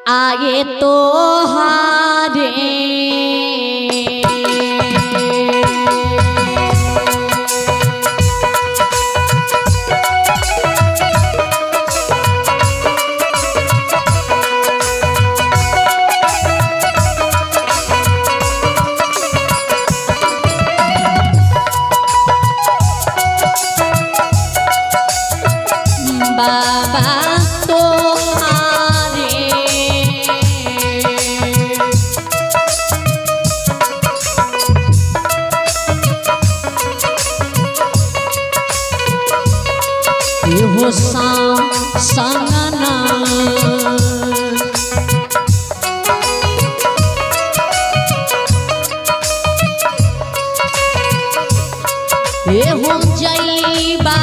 आए तो हारे। बाबा तो हारे। हो संगना ए हो जईबा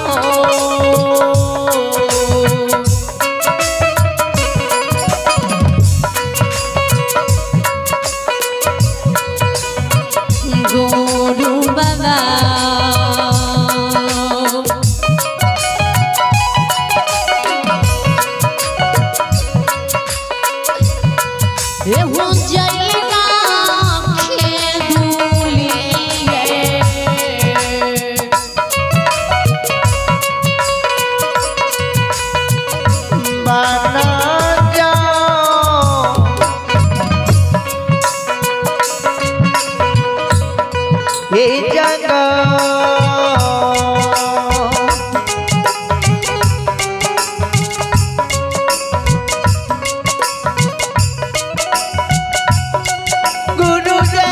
हो। गुरु बाबा ए हो जईबा खेदुलिए। बना जाओ ये जगह गुरु रे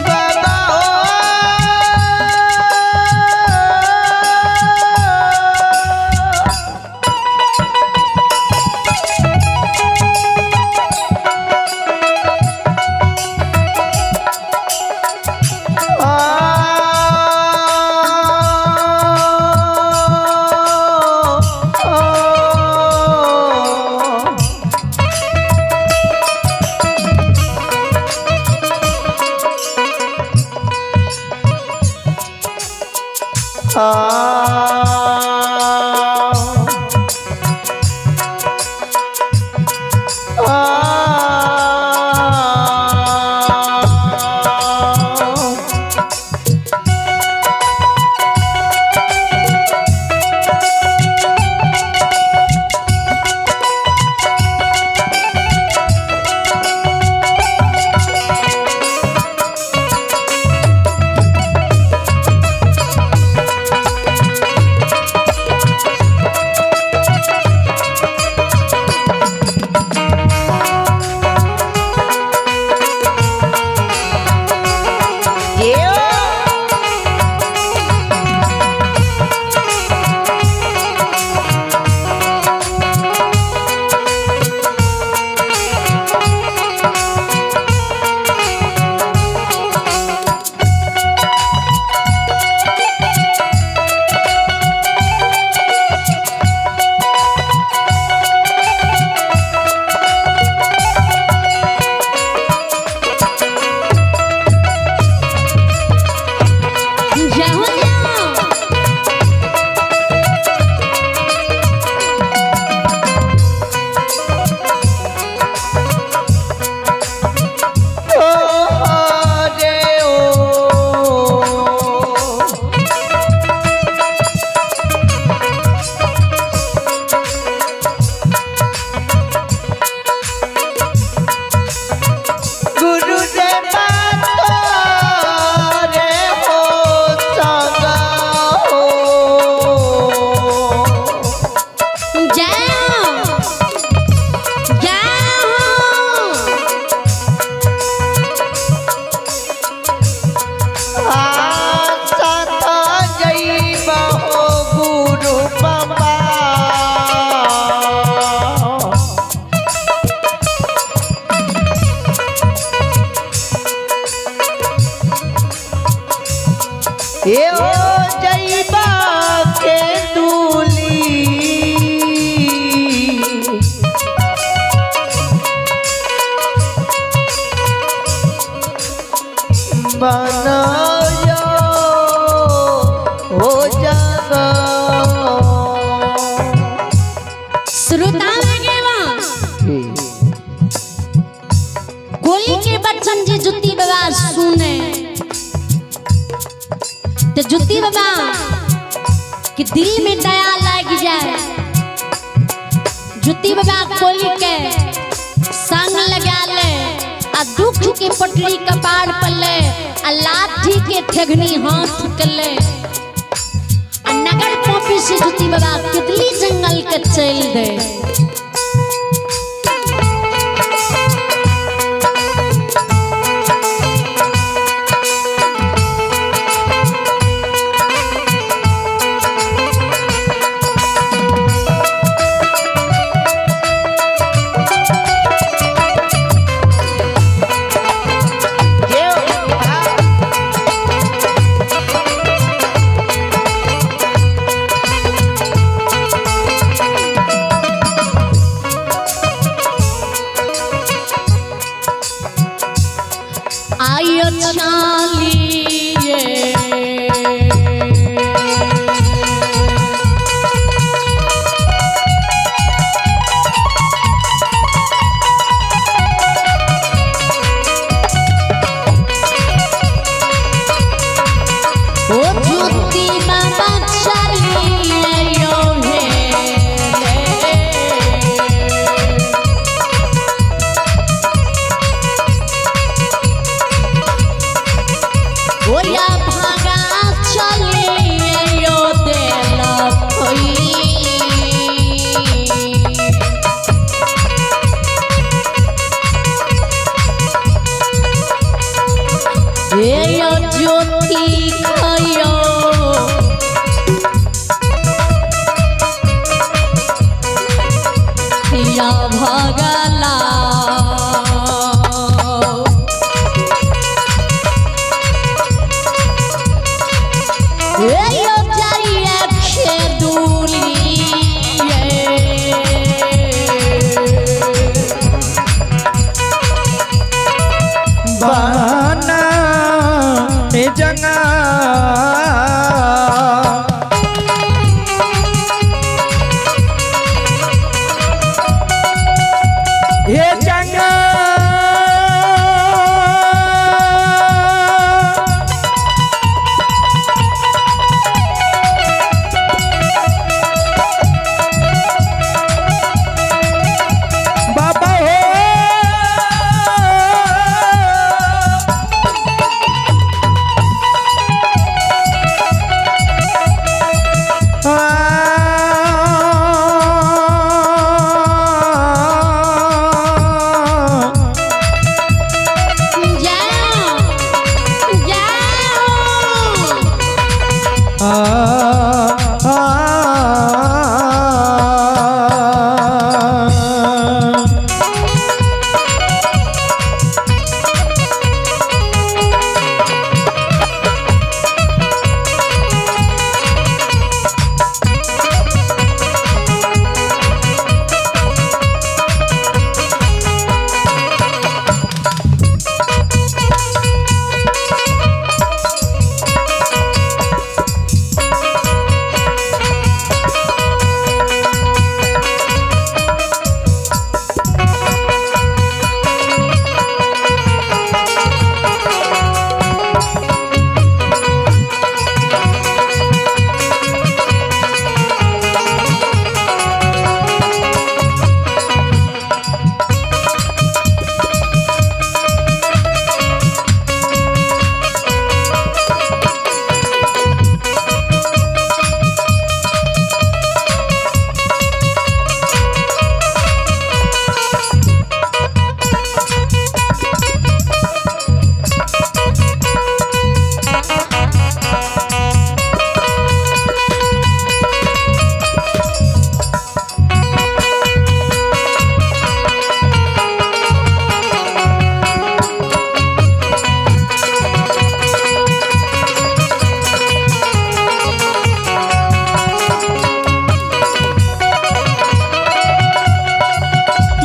बाबा हो। जय हो जाओ। गुरु रे माता रे हो संगा हो। जय हो, जय हो। आशा था जईबा हो गुरु बाबा। ए ओ जईबा के दूली बनायो हो जगा। श्रोता कोली के बच्चन जे जुत्ती बाबा सुने तो जुत्ती बाबा के दिल में दया लग जाए। जुत्ती बाबा कोली के संग लगा ले आ दुख के पटरी कपार पर ले आ लाठी के ठेगनी हाथ के ले आ नगर पॉपी से जुत्ती बाबा कितली जंगल के चल दे। आयो चालिए ओ जुत्ती बाबा चालिए यो हे। ओया भागा चले यो देला कोई। ए यो ज्योति खयो या भगला। यो जाइए खेदुलिए बना जंगा हे जंगा बाबा हो। जाओ जाओ।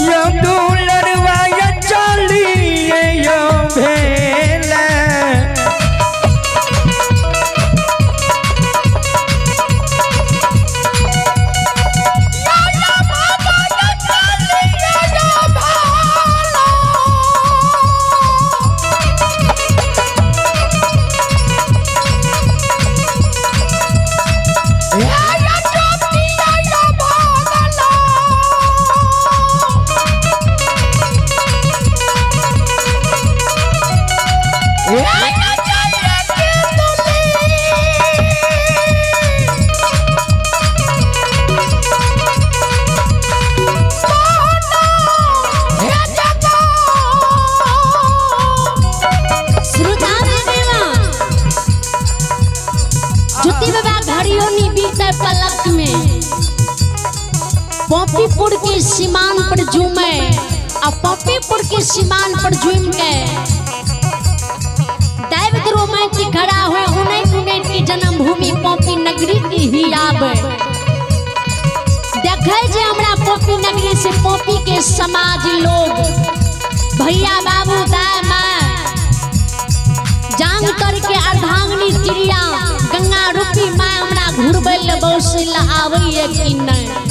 यो दुलरवा यो चलिए यो भेल। पॉपीपुर के सीमान पर झूमे आ पॉपीपुर के सीमान पर झूम के दैव द्रोमा की खड़ा हुए उन्हें उन्हें की जन्मभूमि पॉपी नगरी की ही आवे। देखे जे हमरा पॉपी नगरी से पॉपी के समाज लोग भैया बाबू दाय माँ जांग करके अर्धांगनी चिड़िया गंगा रूपी माँ हमरा घुरबै ले बौसै ले आबैए कि नहीं।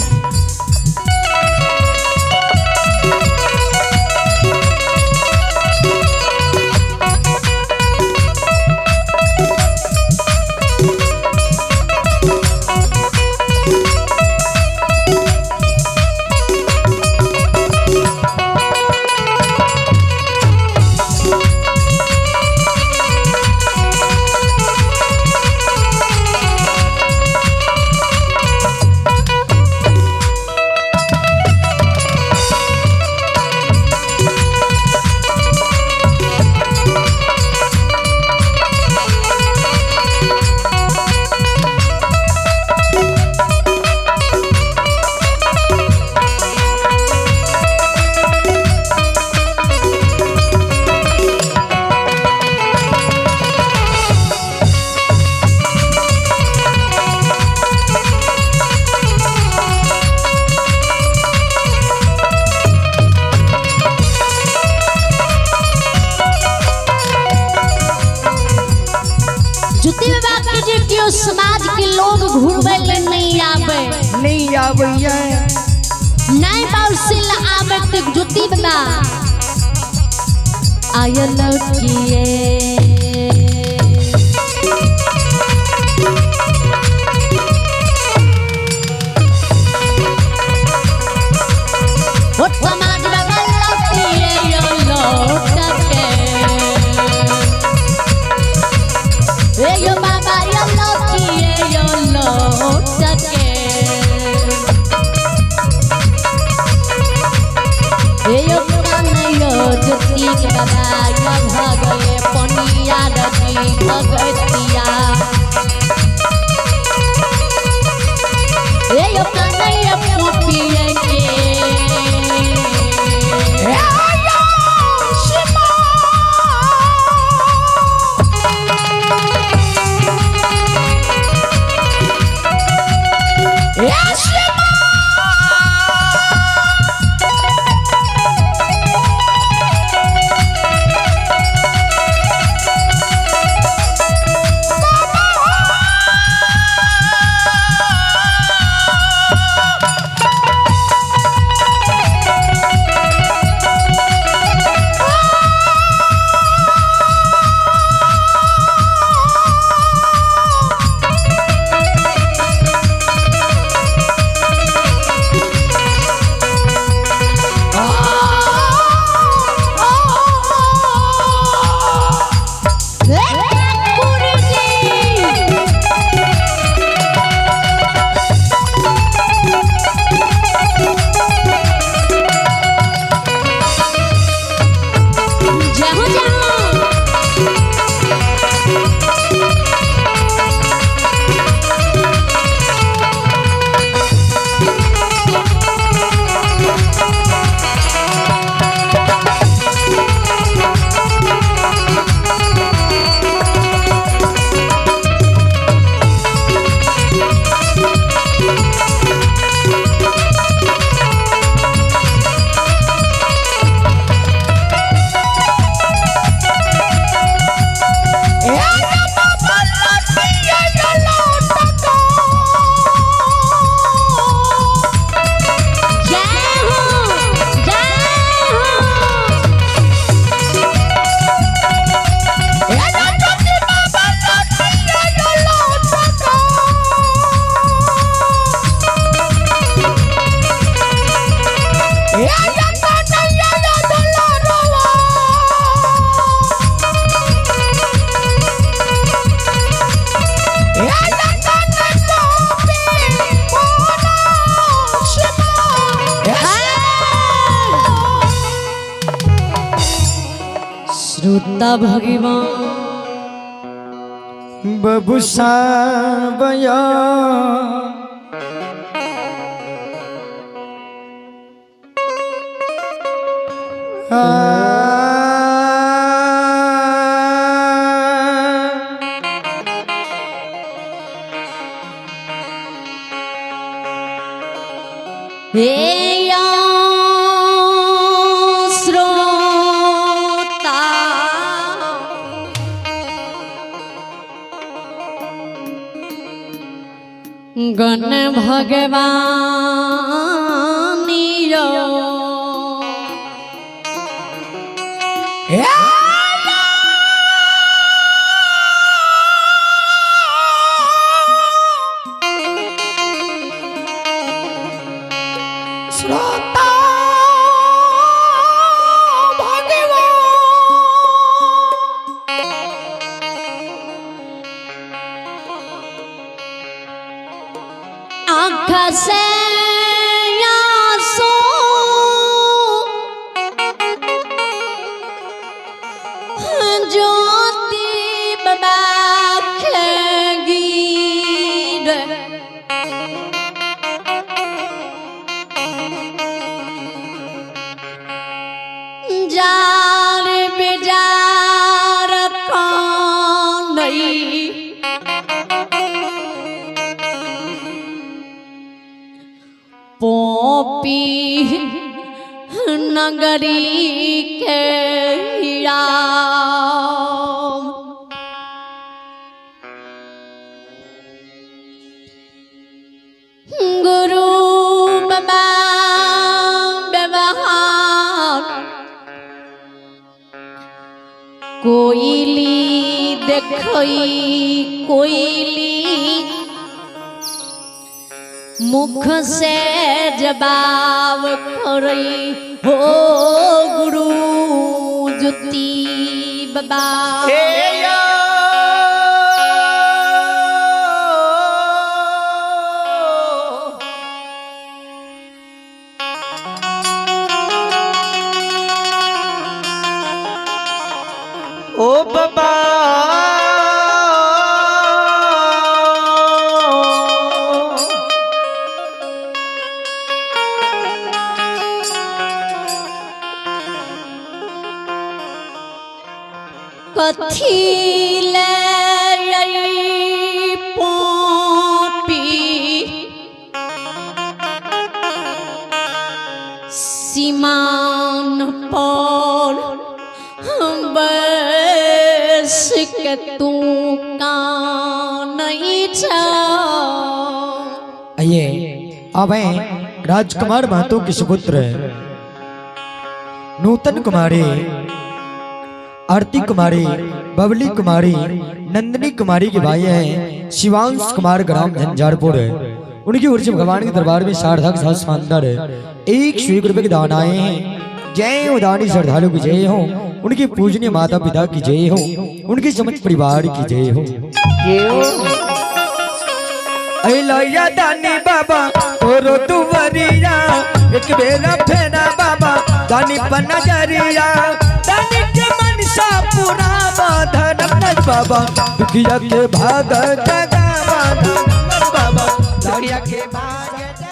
ज्योति बाबा के जे केओ समाज के लोग घुरबै ले नहीं आवे, नहीं आबैया, नहीं बौसै ले आवे ते ज्योति बाबा आय लौटिए। ओ समाज बाबा लौटिए यो लौट के, ए यो बाबा यो लौटिए यो लौट के, ए यो कानयो ज्योति के बाबा यो भगले पनिया रति भगतिया, ए यो कानयो पोपिए के। जय हो जय हो। जय हो जय हो। श्रोता भगवान बबुसा बया हे या श्रोता गण भगवान यो श्रोता भगवान आँख से आंसू ज्योति बाबा गिर जार बेजार कानई पोपी नगरी के राम गुरु बाबा व्यवहार कोइली देखई कोइली मुख से जवाब करई हो गुरु ज्योति बाबा। हे यो ओ बाबा कथी ले पोपी सीमान पर बस के तू कानै छ। आइए अब हैं राजकुमार महतो के सुपुत्र नूतन कुमारी, आरती कुमारी, बबली कुमारी, नंदिनी कुमारी के भाई हैं शिवांश कुमार, ग्राम झंझारपुर। उनकी ओर से भगवान के दरबार में सार्थक साथ शानदार 101 रुपए के दान आए हैं। जय हो दानी श्रद्धालु की जय हो, उनके पूजनीय माता पिता की जय हो, उनके समस्त परिवार की जय हो। अइलैया दानी बाबा तोरो दुवरिया, एक बेरा फेरा बाबा दानी पर नजरिया, दानी के मनसा पूरा धर्म बाबा, दुखिया के भाग जगावा बाबा, दुखिया के भाग।